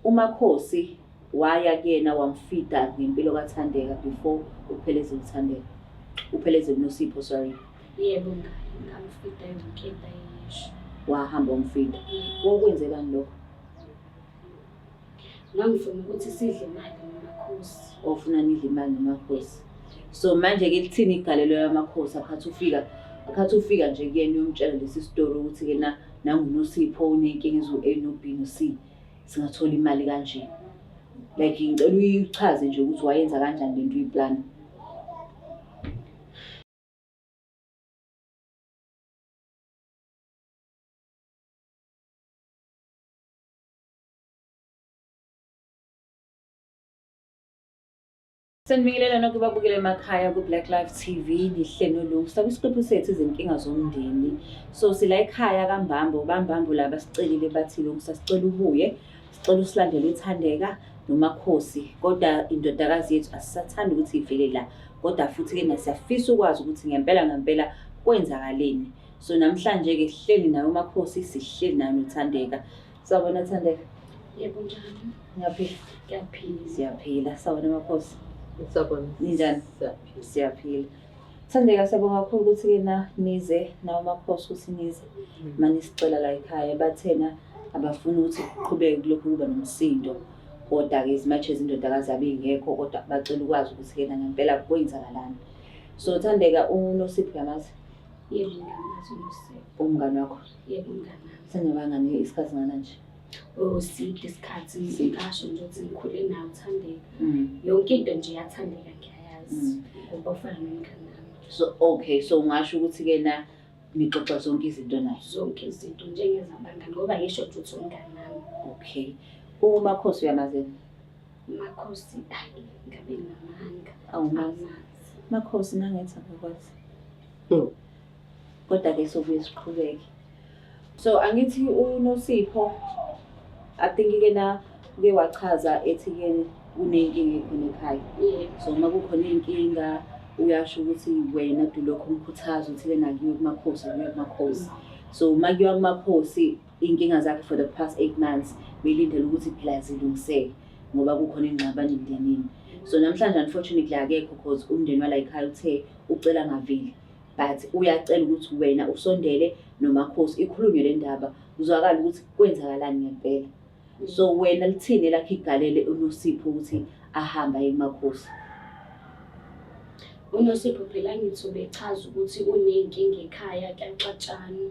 UMakhosi waya kuyena wamfida ngempilo kaThandeka before uphelezele uThandeka. Uphelezele uNosipho sorry. Yebo ngamfida yonke into ayeyisho. Wahamba wamfida. Wokwenzekani lokho? Ngangifuna ukuthi sidle imali noMakhosi. Ofuna nidle imali noMakhosi. So manje-ke lithini igalelo lamakhosi akhathi ufika akhathi ufika nje kuyena uyomtshela lesi sitori ukuthi-ke na nanguNosipho uney'nkinga eziwu-A no-B no-C singathola imali kanje. Like ngicela uyichaze nje ukuthi wayenza kanjani lento uyiplana. Senibingelela nonke babukele emakhaya ku-Black Life TV nihle nolungisa kwisiqephu sethu izinkinga zomndeni. So sila ekhaya kaMbambo, baMbambo laba sicelile bathi Lungisa sicela ubuye, sicela usilandele uThandeka noMakhosi kodwa indodakazi yethu asisathandi ukuthi ivele la kodwa futhi-ke nasiyafisa ukwazi ukuthi ngempela ngempela kwenzakaleni. So namhlanje-ke sihleli naye uMakhosi, sihleli naye noThandeka. Sawubona Thandeka. Yebo njani? Ngiyaphila. Ngiyaphila. Siyaphila. Sawubona Makhosi. Sawubona. Ninjani? Siyaphila. Siyaphila. Thandeka siyabonga kakhulu ukuthi-ke na nize nawe Makhosi ukuthi nize manisicela la ekhaya bathena abafuni ukuthi kuqhubeke kulokhu kuba nomsindo kodwa-ke as much as indodakazi yabe ingekho kodwa bacela ukwazi ukuthi-ke na ngempela kwenzakalani. So Thandeka uNosipho uyamazi? Yebo ngiyamazi uNosipho. Umngani wakho? Yebo umngani wami. Senibangani isikhathi ngana nje? Oh side isikhathi ngisho nje ukuthi ngikhule nawe uThandeka. Yonke into nje iyathandeka ngiyayazi ngoba ufana nomngani wami. So okay, so ungasho ukuthi ke na nixoxa zonke izinto naye. Zonke izinto njengezabangani ngoba ngisho nje ukuthi umngani wami. Okay. UMakhosi uyamazi yena? Makhosi hayi ngabe nginamanga. Awumazi. Angimazi. Makhosi nangethi akakwazi. Kodwa-ke sobuye siqhubeke. So angithi uNosipho I think-ke na uke wachaza ethi-ke kuney'nkinga ekhona ekhaya. Yebo. So uma kukhona iy'nkinga uyasho ukuthi wena dulokhu umkhuthaza ukuthi-ke nakuyiwe kumakhosi akuyiwe kumakhosi. So uma kuyiwa kumakhosi iy'nkinga zakhe for the past 8 months belindele ukuthi phela zilungiseke ngoba kukhona ingxabano emndenini. So namhlanje unfortunately akekho cause umndeni wala ekhaya uthe ucela ngaveli but uyacela ukuthi wena usondele noMakhosi ikhulunywe le ndaba kuzwakala ukuthi kwenzakalani ngempela. So wena lithini elakhe igalele uNosipho ukuthi ahambe aye kuMakhosi? UNosipho phela ngithi ubechaza ukuthi uney'nkinga ekhaya kuyaxatshana.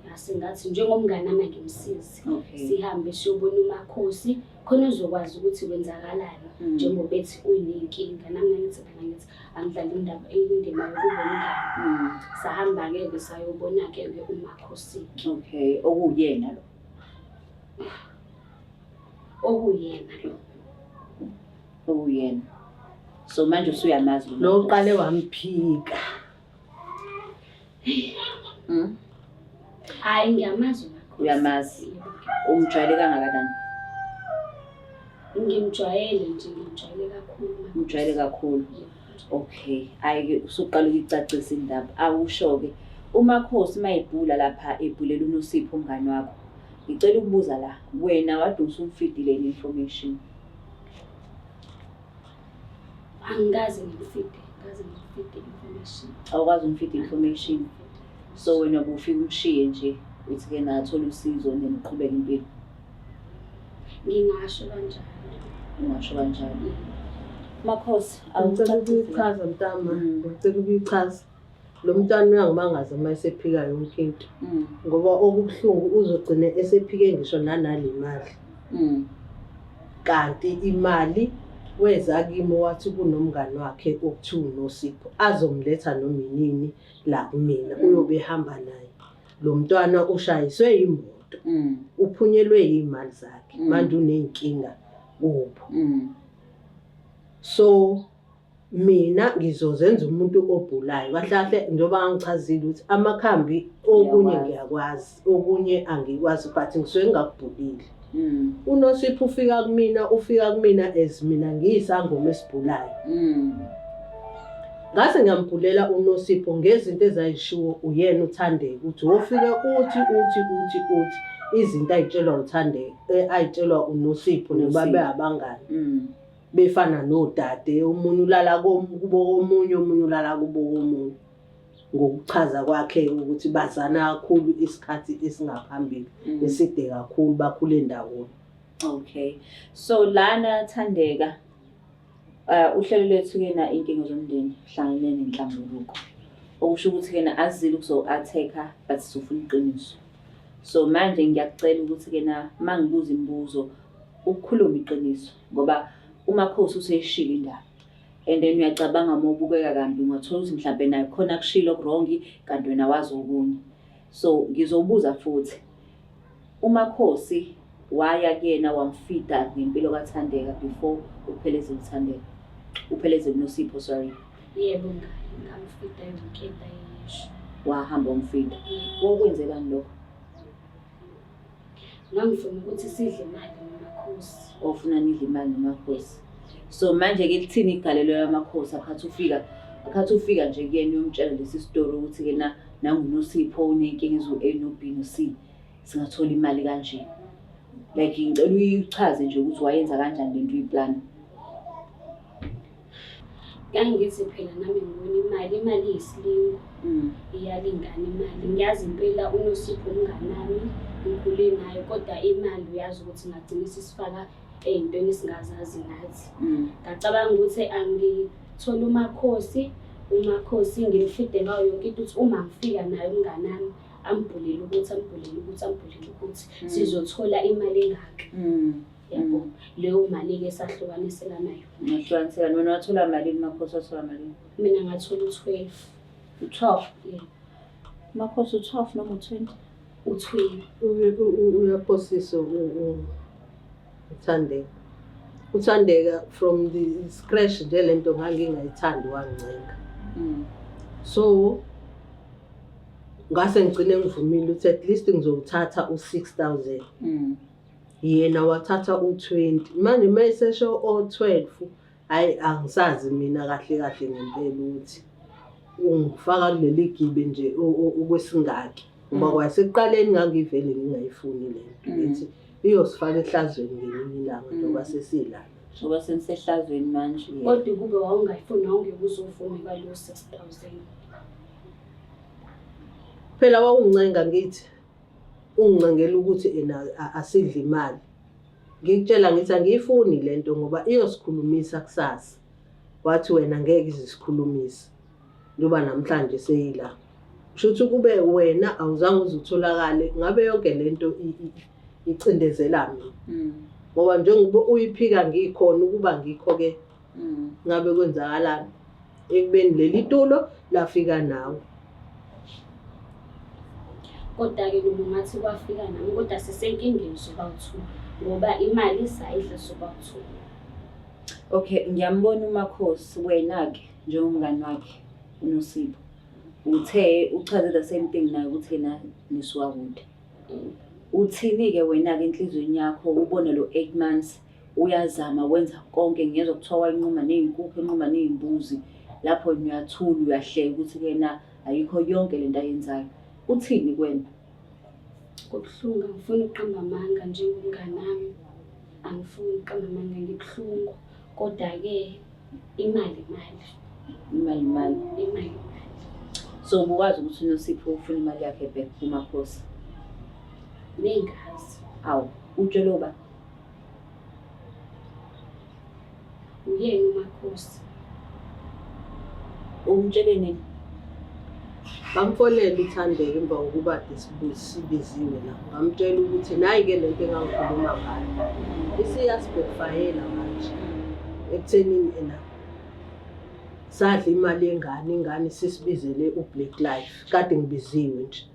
Ngase ngathi njengomngani wami angimsize. Okay. Sihambe siyobona uMakhosi khona uzokwazi ukuthi kwenzakalani njengoba ethi uney'nkinga. Nami ngangithi phela ngithi angidlali indaba indima yokuba umngani. Sahamba-ke ke sayobona-ke ke uMakhosi-ke. Okay, okuwuyena lo. Okuyena lo. Okuwuyena. So manje usuyamazi lo Lo Makhosi. uqale wamphika. Hhayi ngiyamazi uMakhosi. Uyamazi. Yebo. Umjwayele kangakanani? Ngimjwayele nje, ngimjwayele kakhulu uMakhosi. Umjwayele kakhulu. Yebo. Okay, hhayi-ke usuqala ukuyicacisa indaba. Awusho-ke, uMakhosi uma ebhula lapha ebhulela uNosipho umngani wakho. Ngicela ukubuza la, wena wade usumfidile yini information? Angikaze ngimfide, ngikaze ngimfide information. Awukwazi umfida information. So wena ubufika umshiye nje uthi-ke nathola usizo then uqhubeke impilo. Ngingasho kanjalo. Ungasho kanjalo. Makhosi, Ngicela awucacise la. ukuyichaza mntama, ngicela ukuyichaza. Lo mntwana uyangimangaza uma esephika yonke into. Ngoba okubuhlungu uzogcina esephike ngisho nanale mali. Kanti imali weza kimi wathi kunomngani wakhe okuthiwa uNosipho azomletha noma inini la kumina uyobe ehamba naye. Lo mntwana ushayiswe imoto, uphunyelwe yiy'mali zakhe, manje uney'nkinga kubo. So mina ngizozenza umuntu obhulayo kahle kahle njengoba ngichazile ukuthi amakhambi okunye Uyakwazi. ngiyakwazi okunye angikwazi but ngisuke ngingakubhulile. UNosipho ufika kumina, ufika kumina as mina ngiyisangoma esibhulayo. Ngase ngiyambhulela uNosipho ngezinto ezayishiwo uyena uThandeka ukuthi wofike uthi uthi uthi uthi Izinto ay'tshelwa uThandeka, ay'tshelwa uNosipho noba Nosipho. bengabangani. Befana nodade, omunye ulala kubo komunye, omunye ulala kubo komunye. Ngokuchaza kwakhe ukuthi bazana kakhulu isikhathi esingaphambili, eside kakhulu, bakhule ndawonye. Okay. So lana Thandeka, uhlelo lwethu-ke na iy'nkinga zomndeni hlangene nenhlambuluko. Okusho ukuthi-ke na asizile ukuzo-attack-a but sizofuna iqiniso. So manje ngiyakucela ukuthi-ke na uma ngibuza imibuzo ukukhulume iqiniso ngoba uMakhosi useyishilo indaba. And then uyacabanga uma ubukeka kambi ungathola ukuthi mhlampe naye khona akushilo oku-wrong kanti wena wazi okunye. So ngizobuza futhi, uMakhosi waya kuyena wamfida ngempilo kaThandeka before uphelezele uThandeka, uphelezele uNosipho, sorry. Yebo, ngamfida yonke into ayeyisho. Wahamba wamfida. Wokwenzekani lokho? Ngangifuna ukuthi sidle imali noMakhosi. Ofuna nidle imali noMakhosi. So manje-ke lithini igalelo laMakhosi akhathi ufika nje kuyena uyomtshela lesi story ukuthi-ke na nanguNosipho uney'nkinga eziwu-A no-B no-C, singathola imali kanje. Like ngicela uyichaze nje ukuthi wayenza kanjani lento uyiplana. Ngangithi phela nami ngibona imali, imali iyisilingo, iyalingana imali. Ngiyazi impela uNosipho umngani wami, ngikhule naye, kodwa imali uyazi ukuthi ingagcina isisifaka ey'ntweni esingazazi nathi. Ngacabanga ukuthi angithole uMakhosi, uMakhosi ngimfide ngayo yonke into ukuthi uma ngifika naye umngani wami ambhulele ukuthi ambhulele ukuthi ambhulele ukuthi sizothola imali engaka. Yabo, leyo mali-ke sahlukaniselana yona. Ngahlukaniselana. Wena wathola malini, Makhosi wathola malini? Mina ngathola u-12. U-12? Yeah. Makhosi u-12 noma u-20? U-20. Uyaphosisa uThandeka. UThandeka from the scratch nje lento ngangingayithandi wangincenga. So ngase ngigcine ngivumile ukuthi at least ngizowuthatha u-6,000. Yena wathatha u-20. Manje uma esesho o-12, hhayi angisazi mina kahle kahle ngempela ukuthi ungifaka kuleli gibe nje okwesingaki. Ngoba kwasekuqaleni ngangivele ngingayifuni le nto. Ngithi iyosifaka ehlazweni ngelinye ilanga njengoba sesilana. Njengoba senisehlazweni manje. Kodwa kube wawungayifuni wawungeke uze uvume kwalowo 6,000. Phela wawungincenga ngithi ungincengela ukuthi ena asidle imali. Ngikutshela ngithi angiyifuni lento ngoba iyosikhulumisa kusasa. Wathi wena ngeke izisikhulumise. Njengoba namhlanje seyila. Kusho ukuthi kube wena awuzange uze utholakale ngabe yonke lento icindezela mina. Ngoba njengoba uyiphika ngikhona ukuba ngikho-ke ngabe kwenzakalani ekubeni leli tulo lafika nawe. Kodwa-ke noma ungathi kwafika nami kodwa sisenkingeni sobawu-two ngoba imali sayidla sobawu-two. Okay, ngiyambona uMakhosi, wena-ke njengomngani wakhe uNosipho. Uthe uchaze the same thing naye ukuthi yena nisuka kude. Uthini-ke wena-ke enhliziyweni yakho ubone lo 8 months uyazama wenza konke, ngiyezwa kuthiwa wayinquma ney'nkukhu enquma ney'mbuzi, lapho wena uyathula uyahleka ukuthi-ke na ayikho yonke lento ayenzayo. Uthini kuwena? Kubuhlungu, angifuni ukuqamba amanga njengomngani wami. Angifuni ukuqamba amanga, ngibuhlungu. Kodwa-ke imali imali. Imali imali. Imali imali. So ubukwazi ukuthi uNosipho ufuna imali yakhe back kuMakhosi? Bengazi. Awu, utshelwe uba? Uyena uMakhosi. Umtshele nini? Bamfonela uThandeka emva kokuba kade sibiziwe la. Ngamtshela ukuthi nayi-ke lento engangikhuluma ngayo. Isiyasi-backfire manje. Ekuthenini ena sadla imali yengane, ingane sisibizele u-Black Life. Kade ngibiziwe nje.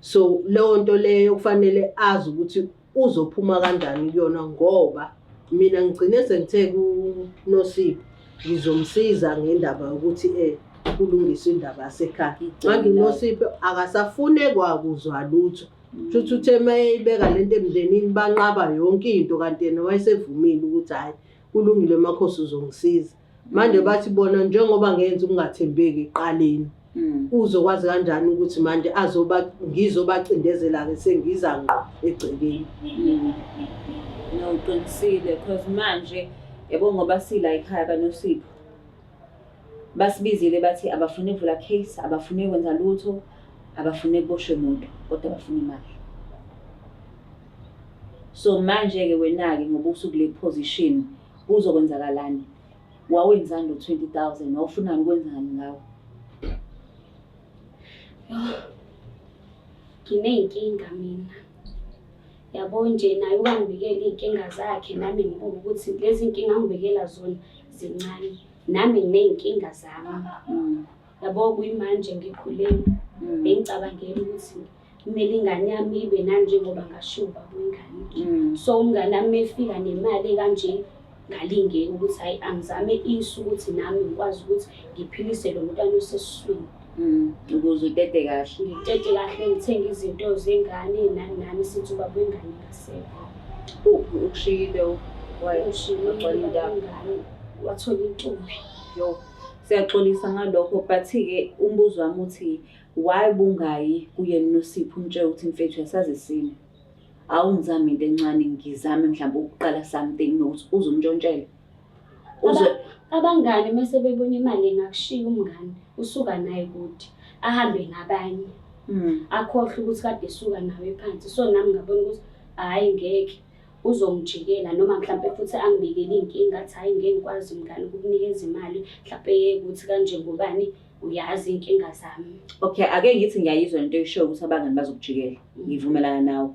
So leyo nto leyo kufanele azi ukuthi uzophuma kanjani kuyona ngoba mina ngigcine sengithe kuNosipho ngizomsiza ngendaba yokuthi kulungiswe indaba yasekhaya. Manje uNosipho akasafune kwakuzwa lutho. Kusho ukuthi uthe uma eyibeka lento emndenini banqaba yonke into kanti yena wayesevumile ukuthi hhayi kulungile Makhosi uzongisiza. Manje bathi bona njengoba ngenza ukungathembeki ekuqaleni. Uzokwazi kanjani ukuthi manje azoba ngizobacindezela-ke sengiza ngqo egcekeni. No, uqinisile because manje yabo ngoba sila ekhaya kaNosipho. Basibizile bathi abafuni kuvula case, abafuni kwenza lutho, abafuni kuboshwe muntu, kodwa bafuna imali. So manje-ke wena-ke ngoba usukule position kuzokwenzakalani? Wawenzani lo 20,000? Wawufunani ukwenzani ngawo? Nginey'nkinga mina. Yabo nje naye ukangibikela iy'nkinga zakhe nami ngibuke ukuthi lezi nkinga angibikela zona zincane. Nami nginey'nkinga zami. Yabo kuyimanje ngikhulelwe. Bengicabangela ukuthi kumele ingane yami ibe nani njengoba ngashiwo ubaba wengane. So umngane wami efika nemali kanje ngalingeka ukuthi hhayi angizame isu ukuthi nami ngikwazi ukuthi ngiphilise lo mntwana osesiswini. Ukuze utete kahle. Ngitete kahle ngithenge izinto zengane nani nani sithi ubaba wengane ngasekho. Uphi ukushiyile Ushiyile ubaba wengane wathola intombi. Yo, siyaxolisa ngalokho but-ke umbuzo wami uthi why bungayi kuye Nosipho umtshele ukuthi mfethu uyasazi isimo. Awungizame into encane ngizame mhlawumbe ukuqala something nokuthi uzumntshontshela. Uze Abangani mese bebona imali engakushiya umngani usuka naye kude ahambe nabanye. Akhohlwe ukuthi kade esuka nawe phansi. So nami ngabona ukuthi hhayi ngeke uzongijikela noma mhlampe futhi angibikele iy'nkinga athi hhayi ngeke ngikwazi mngani ukukunikeza imali mhlampe yeke ukuthi kanje ngobani uyazi iy'nkinga zami. Okay, ake ngithi ngiyayizwa lento oyishoyo ukuthi abangani bazokujikela. Ngivumelana nawe.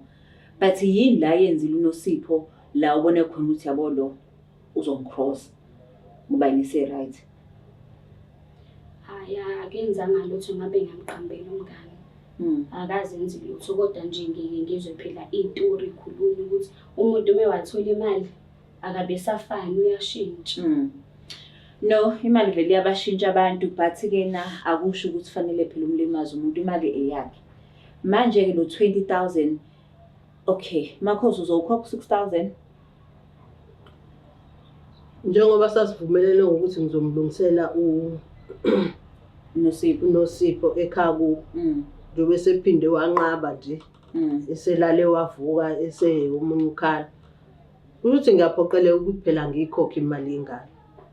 But yini la yenzile uNosipho la ubone khona ukuthi yabo lo uzongicross ngoba yena ese-right. Hhayi akenzanga lutho ngabe ngiyamqambela umngani. Akazenzi lutho kodwa nje ngike ngizwe phela iy'tori khulunywa ukuthi umuntu uma wathola imali akabe esafani uyashintsha. No, imali vele iyabashintsha abantu but-ke na akusho ukuthi fanele phela umlimaze umuntu, imali eyakhe. Manje-ke lo 20,000 okay, Makhosi uzowukhokha 6,000? Njengoba sasivumelene ngokuthi ngizomlungisela Nosipho. uNosipho ekhaya kubo. Njengoba esephinde wanqaba nje. Eselale wavuka eseyomunye ukhala. Ukuthi ngiyaphoqeleka ukuthi phela ngiyikhokhe imali yengane.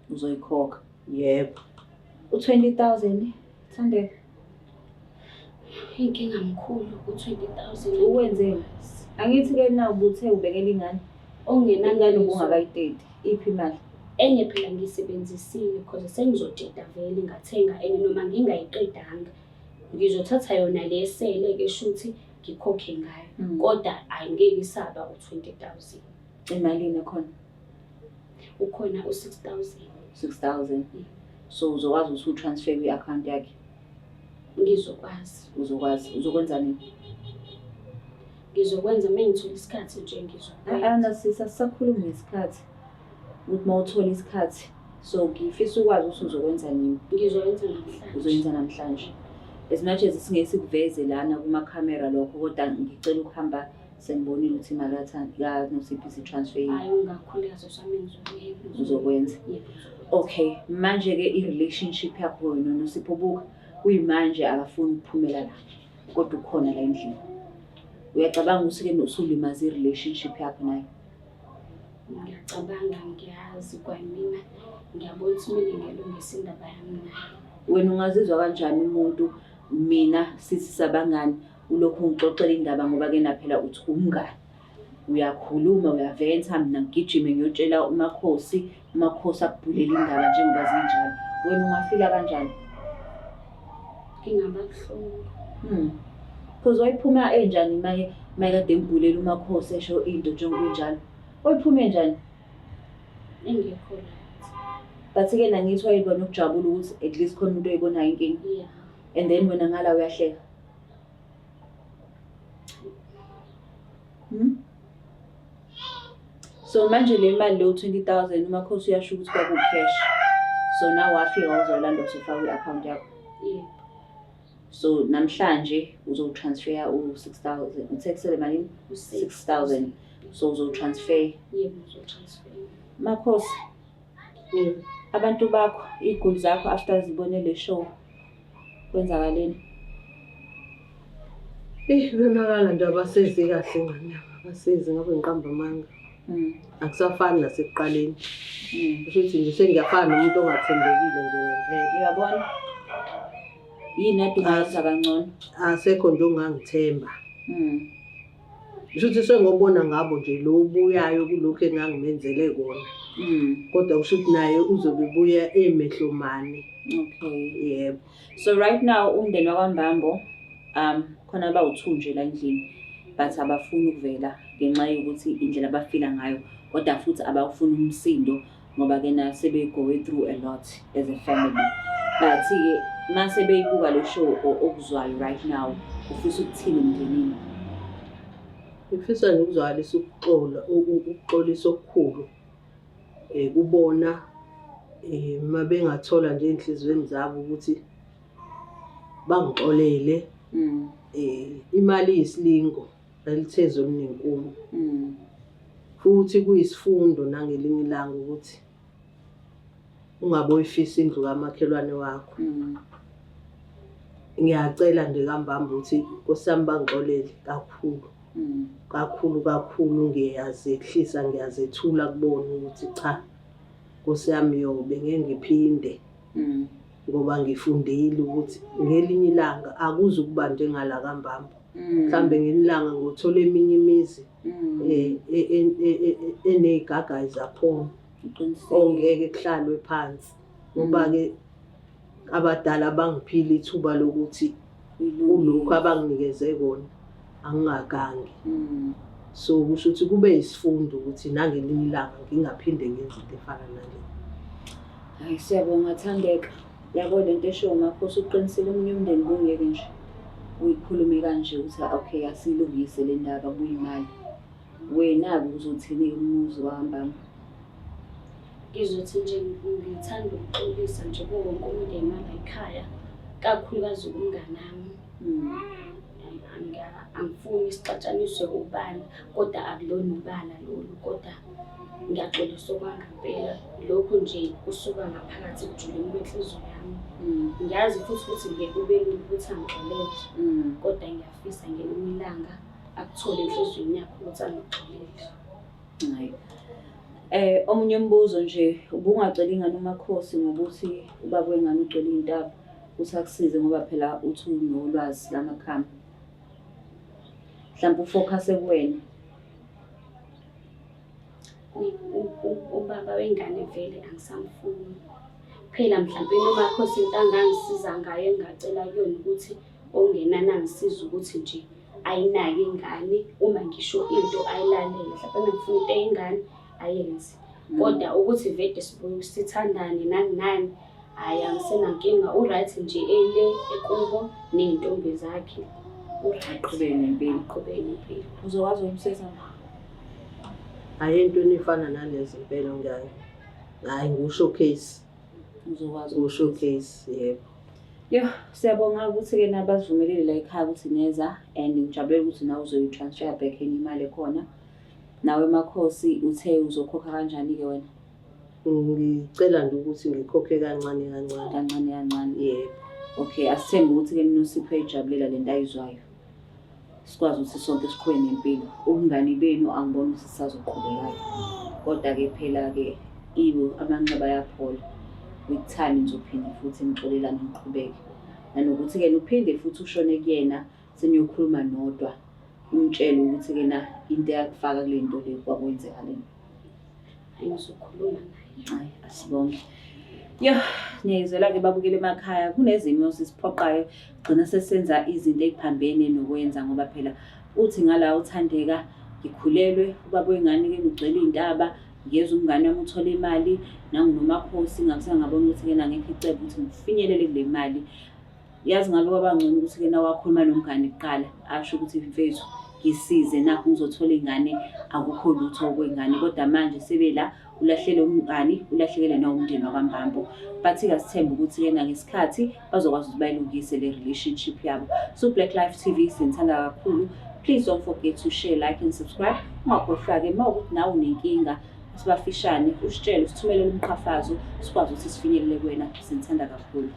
Uzoyikhokha? Yebo. U-20,000 Thandeka? Inkinga mkhulu u-20,000. Uwenzeni? Angithi-ke na ubuthe ubekela ingane. Okungenani Ingane ubungakayiteti. Iphi imali? Enye phela ngiyisebenzisile because sengizoteta vele ngathenga enye noma ngingayiqedanga. Ngizothatha yona le esele-ke shuthi ngikhokhe ngayo. Kodwa angeke isaba u-20,000. Imalini ekhona? Ukhona u-6,000. 6,000. So uzokwazi ukuthi utransfer kwi-account yakhe? Ngizokwazi. Uzokwazi. Uzokwenza nini? Ngizokwenza uma ngithola isikhathi nje ngizokwenza. Ana sisi asisakhulumi ngesikhathi. Ukuthi uma uthola isikhathi. So ngifisa ukwazi ukuthi uzokwenza nini. Ngizokwenza namhlanje. Uzoyenza namhlanje. As much as singeke sikuveze lana kuma-camera lokho kodwa ngicela ukuhamba sengibonile ukuthi imali kaNosipho isi-transfer. Hayi ungakhuleka sosami ngizokwenza. Uzokwenza. Yebo. Okay, manje-ke i-relationship yakho wena noNosipho buka kuyimanje akafuni ukuphumela la kodwa ukhona la endlini. Uyacabanga ukuthi-ke usulimaze i-relationship yakho naye? Ngiyacabanga ngiyazi kwamina ngiyabona ukuthi kumele ngilungise indaba yami naye. Wena ungazizwa kanjani umuntu mina sithi sabangani ulokhu ungixoxela indaba ngoba ke na phela uthi umngani. Uyakhuluma uyaventha mina ngigijime ngiyotshela uMakhosi, uMakhosi akubhulele indaba njengoba zinjalo. Wena ungafila kanjani? Ngingaba buhlungu. Because wayiphuma enjani maye kade ngibhulela uMakhosi esho into njengoba injalo. Wayiphuma enjani? Engekho right. But-ke na ngithi wayibona ukujabula ukuthi at least khona umuntu oyibonayo inkinga. Yeah. And then wena ngala uyahleka. So manje le mali leyo 20,000 uMakhosi uyasho ukuthi kwaku-cash. So now wafika wazolanda usufaka kwi-account yakho. Yebo. So namhlanje uzotransfer u-6,000. Uthe kusele malini? 6,000. So uzotransfer. Yebo, ngizotransfer. Makhosi, abantu bakho, iy'guli zakho after zibone le show. Kwenzakaleni? Eh, konakala nje abasezi kahle ngane yami, abasezi ngabe ngiqamba amanga. Akusafani nasekuqaleni. Kusho ukuthi nje sengiyafana nomuntu ongathembekile nje ngempela. Uyabona? Yini ade ungayenza kangcono? Asekho nje ongangithemba. Kusho ukuthi sengobona ngabo nje lo obuyayo kulokhu engangimenzele kona. Kodwa kusho ukuthi naye uzobe ebuya emehlo mane. Okay. Yebo. So right now umndeni wakwaMbambo khona abawu-2 nje la endlini but abafuni ukuvela ngenxa yokuthi indlela abafila ngayo kodwa futhi abawufuni umsindo ngoba ke na sebe-go through a lot as a family. But-ke mase beyibuka le show okuzwayo right now ufisa ukuthini emndenini? Ngifisa nje ukuzwakalisa ukuxola, ukuxolisa okukhulu kubona uma bengathola nje ey'nhliziyweni zabo ukuthi bangixolele. Imali iyisilingo elithezi olunenkume. Futhi kuyisifundo nangelinye ilanga ukuthi ungabe uyifisa indlu kamakhelwane wakho. Ngiyacela nje kaMbambo ukuthi Nkosi yami bangixolele kakhulu. Kakhulu kakhulu ngiyazehlisa ngiyazethula kubona ukuthi cha Nkosi yami yobe ngeke ngiphinde. Ngoba ngifundile ukuthi ngelinye ilanga akuzukuba njengala kaMbambo. Mhlambe ngelinye ilanga ngothola eminye imizi eney'gagayi zakhona. Ongeke kuhlalwe phansi. Ngoba-ke abadala bangiphile ithuba lokuthi kulokhu abanginikeze kona angingagangi. So kusho ukuthi kube yisifundo ukuthi nangelinye ilanga ngingaphinde ngenze into efana nale. Hayi siyabonga Thandeka. Yabo lento eshiwo uMakhosi uqinisile omunye umndeni bungeke nje uyikhulume kanje ukuthi okay asilungise le ndaba kuyimali. Wena-ke uzothini umuzi wakwaMbambo? Ngizothi nje ngithanda ukuxolisa nje kuwo wonke umndeni wala ekhaya, kakhulukazi kumnganami. Angifuni sixatshaniswe ubala, kodwa akulona ubala lolu, kodwa ngiyaxolisa okwangempela. Lokhu nje kusuka ngaphakathi ekujuleni kwenhliziyo yami. Ngiyazi futhi ukuthi ngeke kube lula ukuthi angixolele, kodwa ngiyafisa ngelinye ilanga akuthole enhliziyweni yakhe ukuthi angixolele. Hayi. Omunye umbuzo nje, ubungacela ingane uMakhosi ngokuthi ubaba wengane ugcwele iy'ntaba ukuthi akusize ngoba phela uthi unolwazi lamakhambi. Mhlawumbe ufocus kuwena. Ubaba wengane vele angisamfuni. Phela mhlawumbe uMakhosi into angangisiza ngayo engingacela kuyona ukuthi okungenani angisize ukuthi nje ayinake ingane, uma ngisho into ayilalele. Mhlawumbe ngifuna into eyingane ayenze. Kodwa ukuthi vele sibuye sithandane nani nani, hhayi angisenankinga. U-right nje ele ekubo ney'ntombi zakhe. U-right. Aqhubeke nempilo. Aqhubeke nempilo. Uzokwazi ukumsiza ma? Hhayi entweni efana nalezi impela ngiyaye. Hhayi ngu-showcase. Uzokwazi Ngu-showcase, yebo. Yo, siyabonga ukuthi-ke nabazivumelile la ekhaya ukuthi neza and ngijabulela ukuthi nawe uzoyi-transfer back enye imali ekhona. Nawe Makhosi uthe uzokhokha kanjani-ke wena? Ngicela nje ukuthi ngikhokhe kancane kancane. Kancane kancane. Yebo. Okay, asithembe ukuthi-ke Nosipho uyayijabulela lento ayizwayo. Sikwazi ukuthi sonke siqhubeke nempilo. Ubungani benu angiboni ukuthi sisazoqhubeka-ke. Kodwa-ke phela-ke ibo amanxeba ayaphola. With time nizophinda futhi nixolelane niqhubeke. Nanokuthi-ke uphinde futhi ushone kuyena seniyokhuluma nodwa. Umtshele ukuthi-ke na into eyakufaka kule nto le kwakwenzekaleni. Hayi ngizokhuluma naye. Hayi asibonge. Yo, niyayizwela-ke babukele emakhaya kunezimo sisiphoqayo gcina sesenza izinto ey'phambene nokwenza ngoba phela uthi ngala uThandeka ngikhulelwe ubaba wengane-ke ngigcwele iy'ntaba ngiyezwa umngane wami uthole imali nanguNomakhosi ngabese ngabona ukuthi-ke nangekho icebo ukuthi ngifinyelele kule mali. Yazi ngabe kwaba ngcono ukuthi-ke nawakhuluma nomngane kuqala asho ukuthi mfethu ngisize nakho ngizothola ingane akukho lutho okwengane kodwa manje sebela ulahlele umngani ulahlekele nawumndeni wakwaMbambo. But-ke asithembe ukuthi-ke nangesikhathi bazokwazi ukuthi bayilungise le relationship yabo. So Black Life TV sinithanda kakhulu. Please don't forget to share, like and subscribe. Ungakhohlwa-ke uma ukuthi nawe unenkinga sibafishane usitshele usithumelele umqhafazo sikwazi ukuthi sifinyelele kuwena. Sinithanda kakhulu.